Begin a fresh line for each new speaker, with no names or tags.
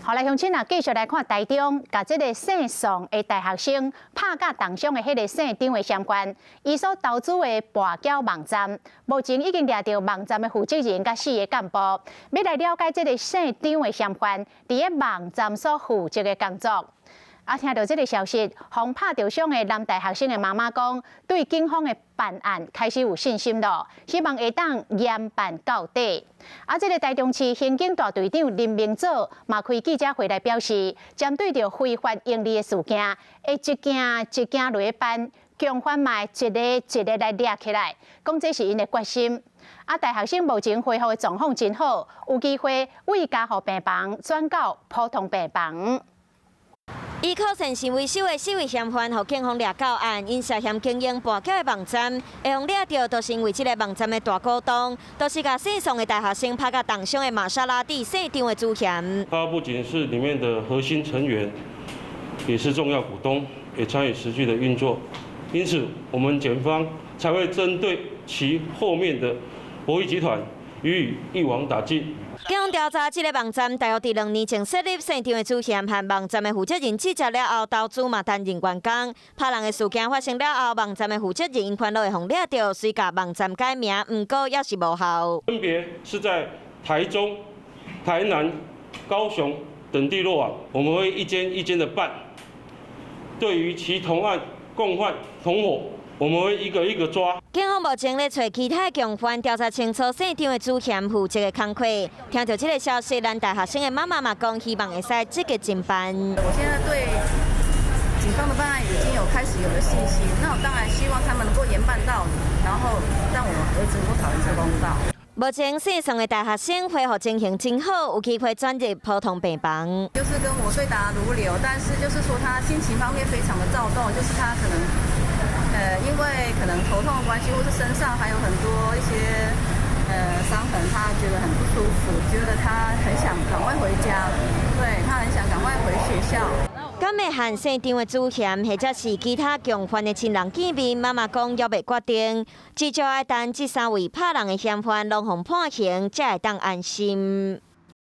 好來，鄉親啊，繼續來看台中，共這个姓宋的大學生拍甲重傷的彼个姓張的嫌犯，伊所投資的跋筊網站，目前已經掠著網站的負責人佮四个幹部，欲來了解這个姓張的嫌犯佇咧網站所負責的工作。啊，聽著這个消息，予拍著傷的男大學生的媽媽講，對警方的辦案開始有信心囉，希望會當嚴辦到底。啊，這个台中市刑警大隊長林明祖嘛開記者會來表示，針對著非法營利的事件，會一件一件來辦，共犯嘛會一個一個來掠起來，講這是𪜶的決心。啊，大學生目前恢復的狀況真好，有機會對加護病房轉到普通病房。
以靠善心為首的四位嫌犯，予警方掠到案，𪜶涉嫌經營跋筊的網站，會予掠著，都是因為這个網站的大股東，都是共姓宋的大學生拍甲重傷的瑪莎拉蒂姓張的主嫌。
他不僅是裡面的核心成員，也是重要股東，也參與實際的運作，因此我們檢方才會針對其後面的博弈集團予以一網打盡。
警方調查這个網站，大約佇2年前設立，姓張的主嫌和網站的負責人拒絕了後，投資嘛擔任員工。拍人的事件發生了後，網站的負責人𪜶煩惱會予掠著，遂共網站改名，毋過猶是無效。
分別是在台中、台南、高雄等地落網，我們會一間一間的辦。對於其同案共犯同夥，我們會一個一個抓。
警方目前咧揣其他共犯，調查清楚姓張的主嫌負責的工課。聽著這个消息，男大學生的媽媽嘛講，希望會使積極偵辦。
我現在對警方的辦案已經有開始有了信心，那我當然希望他們能夠嚴辦到底，然後讓我兒子能夠討回這個公道。
目前姓宋的大學生恢復情形真好，有機會轉入普通病房。
就是跟我對答如流，但是就是說他心情方面非常的躁動，就是他可能，因為可能頭痛的關係，或是身上還有很多一些傷痕，他覺得很不舒服，覺得他很想趕快回家，對，他很想趕快回學校。
敢會和姓張的主嫌，或者是其他共犯的親人見面，媽媽講猶未決定，至少愛等這三位拍人的嫌犯攏予判刑，才會當安心。